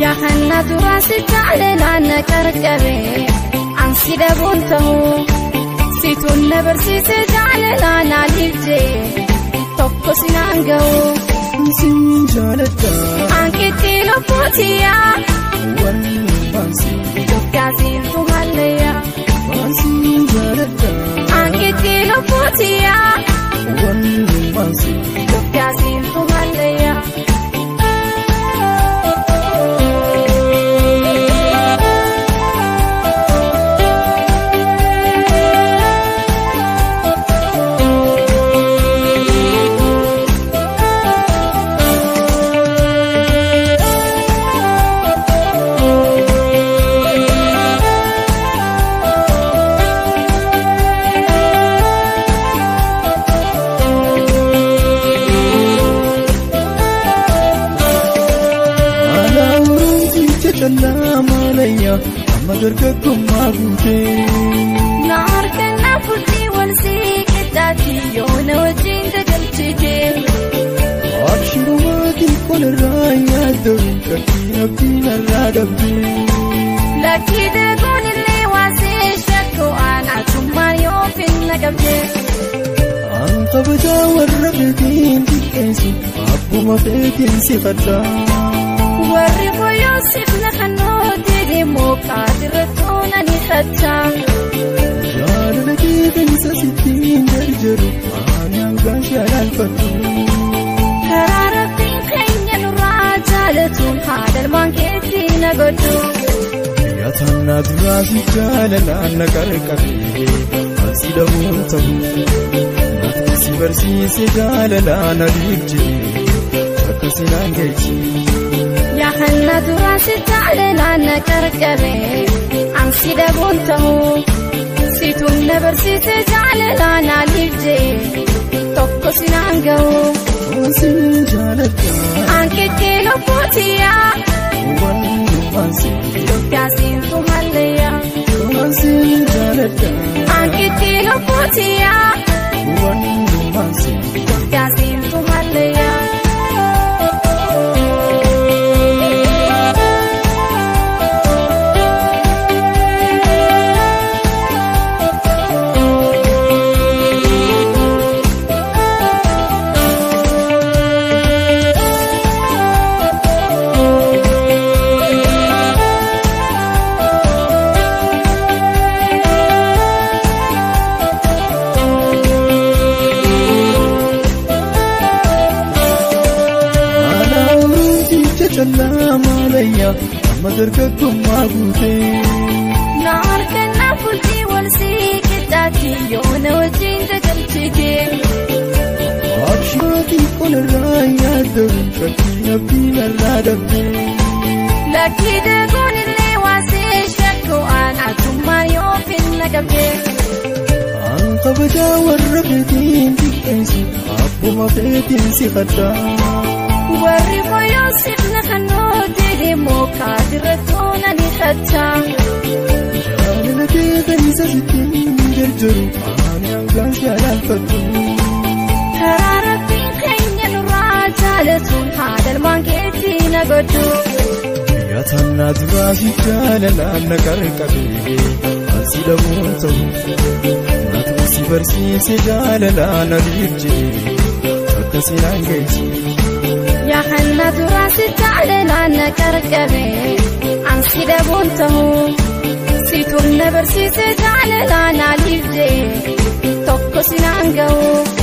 Yaa hanna duraan si jaalalaa na qarqabe ansi dhabuun ta'uu situun na barsiise jaalalaa naaliif jee tokko sinaan ga'u. Siin jaaladha. Ankitti lubbuutiyaa. Wanni baansi. Duggaasiin suhalleeyaa. Baansiin jaaladha. Ankitti lubbuutiyaa. Wanni baansi. Duggaasiin suhalleeyaa. Amma dargaggummaa guutee. Na harkannaa furdii wal sii qixxaati yoo na wajjin dagalchitee. Abshirumaa qolirraa nyaata shakkii abdiin irraa dhabdee. Lakkii deeguun illee waan see shakkoo aan atummaan yoo finna qabdee. An kabajaa warra feetiin xiqqeessu abbuma feetiin si fadhaa. Warri boyyoo sifna kannooti deemoo qaadirrattuu nani tachaa. Jaalala keetinsa sittiin jarjaru ani hangaan shaalaalfadhu. Karaa rabbiin keenya nurraa jaalatuun haadalmaan keetti na godhu. Yaatannaa duraa si jaalalaan na qarqabe ansi dhabuun ta'u. Natti si barsiise jaalalaan aliif jee akka sinaan geechi. Yaa hanna duraan si jaalalaa na qarqabe ansi dhabuun ta'uu situun na barsiise jaalalaa naaliif jee tokko sinaan ga'u. Siin jaaladha. Ankitti lubbuutiyaa. Wanni baansi. Duggaasiin suhalleeyaa. Siin jaaladha. Ankitti lubbuutiyaa. Wanni baansi. Duggaasiin suhalleeyaa. Amma dargaggummaa guutee. Na harkannaa furdii wal sii qixxaati yoo na wajjin dagalchitee. Abshiraatii qolirraa nyaata shakkii abdiin irraa dhabdee. Lakkii deeguun illee waan see shakkoo aan atummaan yoo finna qabdee. An kabajaa warra feetiin xiqqeessu abbuma feetiin si fadhaa. Warri boyyoo sifna kannooti deemoo qaadirrattuu nani tachaa. Jaalala keetinsa sittiin jarjaru ani hangaan shaalaalfadhu. Karaa rabbiin keenya nurraa jaalatuun haadalmaan keetti na godhu. Yaatannaa duraa si jaalalaan na qarqabe ansi dhabuun ta'u. Natti si barsiise jaalalaan aliif jee akka sinaan geechi. Yaa hanna duraan si jaalalaa na qarqabe ansi dhabuun ta'uu situun na barsiise jaalalaa naaliif jee bakkaan ga'u.